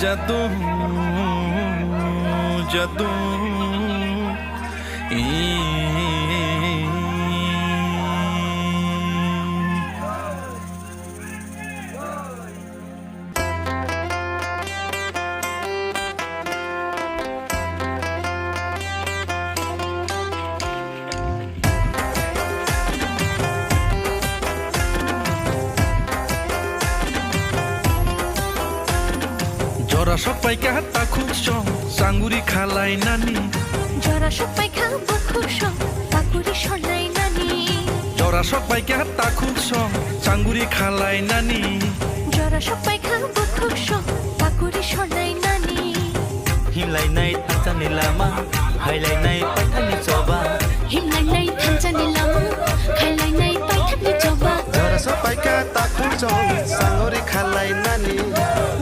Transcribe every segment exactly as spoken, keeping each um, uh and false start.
Jadung, jadung, ee. Jora sok paikha takhuk song, changuri khalai nani. Jora sok paikha bukhuk song, takuri sonai nani. Jora sok paikha takhuk song, changuri khalai nani. Jora sok paikha bukhuk song, takuri sonai nani. Himlainai thangsani lama, khailainai paithakni choba. Himlainai thangsani lama, khailainai paithakni choba. Jora sok paikha takhuk song, changuri khalai nani.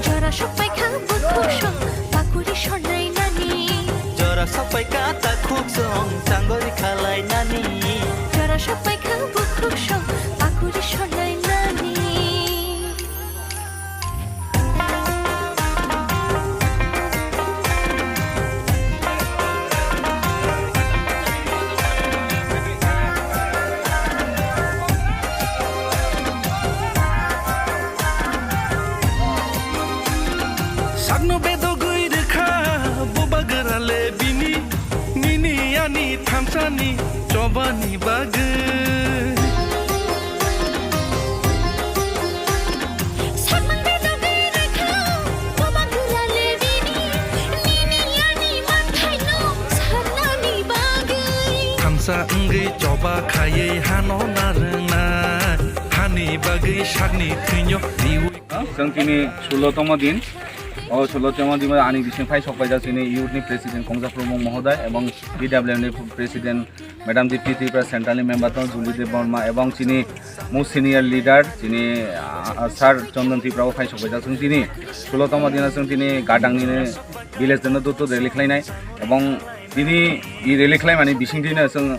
Jora sok paikha bukhuk song, takuri sonai nani. Jora sok paikha takhuk song, changuri khalai nani. Jora sok paikha bukhuk song, takuri sonai nani. Sakno bedogwi rwkha bubagra le bini, nini ani thangsani chobani bagwi. Sakno bedogwi rwkha bubagra le bini, nini ani manthaino sanani bagwi. Thamsa wngwi choba khaiwi hano narwkna, hani bagwi sakni thwino riwi. Chwng tini sulo tongma din. O sulo tongma din ani bising phai sok paijak chini youth ni president Kongja Promong Mohoday ebong P W M ni president Madam Dipti Tripura, central ni member tong Juli Debbarma ebong chini most senior leader chini, ah, sir Chandan Tripura bo phai sok paijak chwng tini sulo tongma din chwng tini gadang ni village deno dutu rally khlainai ebong tini i rally khlaimani bising dino chwng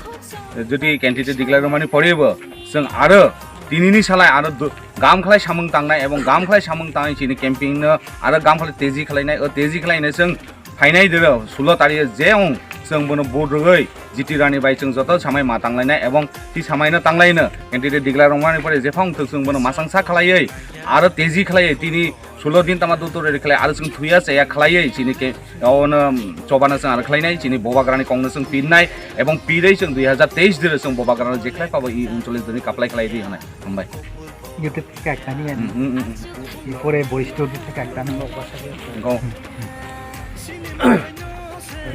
jodi candidate declare mani poribo chwng aro tinini salai aro du-, gam khlai samung tangnai ebong gam khlai samung tangwi chini camping no aro gam khlai teji khlainai, o teji khlaino chwng phainai dero sulo tario je ong chwng bono vote rwgwi G T Rani bai chwng joto samai ma tanglainai ebong ti samai no tanglaino candidate declare rwmani pore jephang thwk chwng bono masangsa khlaiwi aro teji khlaiwi tini sulo din tama dutu rally khlai aro chwng thuya chaya khlaiwi chini ke Ono, um, chobano chwng aro khlainai, chini bubagrani kokno chwng pirnai, ebong pirwi chwng dui hazar teis diro chwng bubagrano jekhlai pabo i uncholish dini kaplai khlai di hwnai. Hambai. YouTube theke ekta ni ani. Hmm, hmm, hmm, hmm. Ipore boristo di theke ekta ni. Go.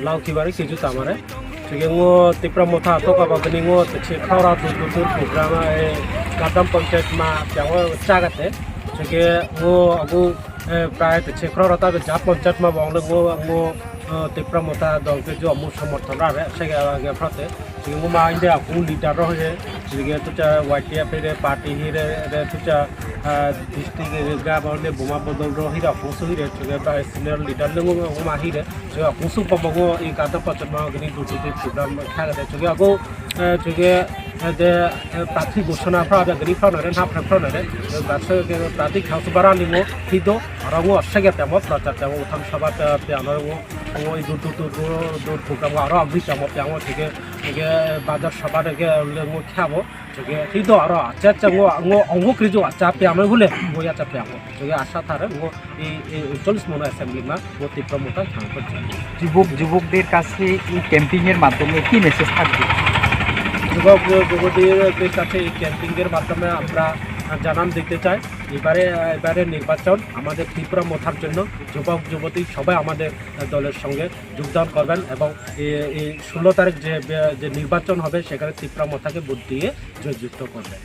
Lau kibari kiju tamare. Chwng ngo Tipra Motha toka bagani ngo tse khora tu tu tu program e kadam panchayat ma kya ngo chagate. Chwng ngo agu Eh, prai tse khorok rok ta be ja ponchayat ma bong le ngo, ngo, eh, Tipra Motha dol ke jo mu somorthon ra re, se ge, ge phate. Sigi ngo ma inde aku leader ro he, sigi tu cha Y T F re, party hi re, re tu cha, ah, district re, ga ba le buma bodol ro hi ra, aku su hi re, sigi ba senior leader le ngo, ngo ma hi re, sigi aku su pa bo ngo i ka ta pa cha ma gni du du du program kha ga de, sigi aku Eh, chwng khe, eh, de, eh, prarthi ghosona phra de gani phra nare, na phra phra nare. Eh, baksa khe prarthi khangsu bara limo, hido, aro ngo asha khe tamo, prachar tamo, utham sabha te, te ano ngo, ngo idu du du du du program aro agri tamo, tamo chwng khe, chwng khe bazar sabha de khe, le ngo khabo, chwng khe hido aro acha, acha ngo, ngo, ngo krijo acha, tamo bole, ngo ya cha tamo. Chwng khe asha thare, ngo, I, i, i, chollish mono assembly ma, O Tipra Motha thang করছে। যুবক যুবকদের কাছে এই ক্যাম্পিং এর মাধ্যমে কি মেসেজ থাকবে? যুবক যুবতীদের কাছে এই ক্যাম্পিং এর মাধ্যমে আমরা জানান দিতে চাই, এবারে, এবারে নির্বাচন আমাদের ত্রিপুরা মথার জন্য। যুবক যুবতী সবাই আমাদের দলের সঙ্গে যোগদান করবেন এবং এই, এই ষোলো তারিখ যে, যে নির্বাচন হবে সেখানে ত্রিপুরা মথাকে ভোট দিয়ে জয়যুক্ত করবেন।